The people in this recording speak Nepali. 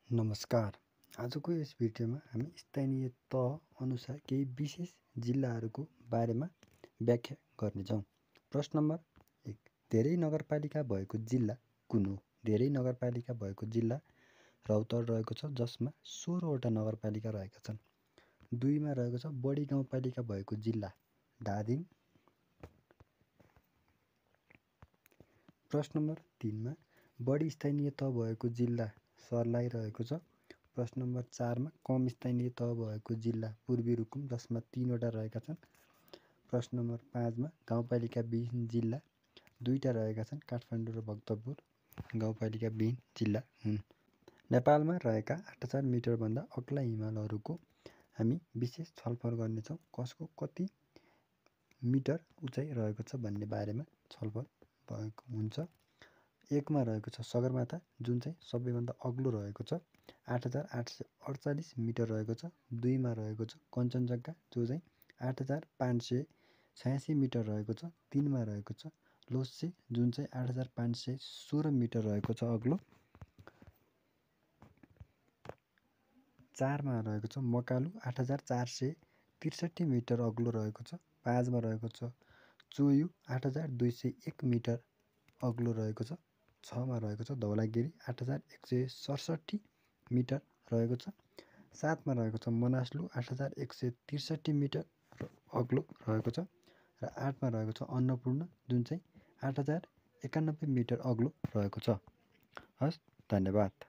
नमस्कार। आजको यस भिडियोमा हामी स्थानीय तह अनुसार केही विशेष जिल्लाहरूको बारेमा व्याख्या गर्नेछौँ। प्रश्न नम्बर 1, धेरै नगरपालिका भएको जिल्ला कुन हो? धेरै नगरपालिका भएको जिल्ला रौतहट रहेको छ, जसमा 16 वटा नगरपालिका रहेका छन्। 2 मा रहेको छ बढी गाउँपालिका भएको जिल्ला धादिङ। प्रश्न नम्बर 3 मा बढी स्थानीय तह भएको जिल्ला सर्लाही रहेको छ। प्रश्न नम्बर 4 मा कम स्थानीय तह भएको जिल्ला पूर्वी रुकुम, जसमा 3 वटा रहेका छन्। प्रश्न नम्बर 5 मा गाउँपालिका विहीन जिल्ला 2टा रहेका छन्, काठमाडौँ र भक्तपुर गाउँपालिका विहीन जिल्ला हुन्। नेपालमा रहेका 8000 मिटरभन्दा अग्ला हिमालहरूको हामी विशेष छलफल गर्नेछौँ। कसको कति मिटर उचाइ रहेको छ भन्ने बारेमा छलफल भएको हुन्छ। 1 मा रहेको छ सगरमाथा, जुन चाहिँ सबैभन्दा अग्लो रहेको छ, 8848 मिटर रहेको छ। 2 मा रहेको छ कञ्चनजङ्घा, जो चाहिँ 8586 मिटर रहेको छ। 3 मा रहेको छ लोच्छे, जुन चाहिँ 8516 मिटर रहेको छ अग्लो। 4 मा रहेको छ मकालु, 8463 मिटर अग्लो रहेको छ। 5 मा रहेको छ चोयु, 8201 मिटर अग्लो रहेको छ। 6 मा रहेको छ धौलागिरी, 8167 मिटर रहेको छ। 7 मा रहेको छ मनासलु, 8163 मिटर अग्लो रहेको छ। र 8 मा रहेको छ अन्नपूर्ण, जुन चाहिँ 8091 मिटर अग्लो रहेको छ। हस्, धन्यवाद।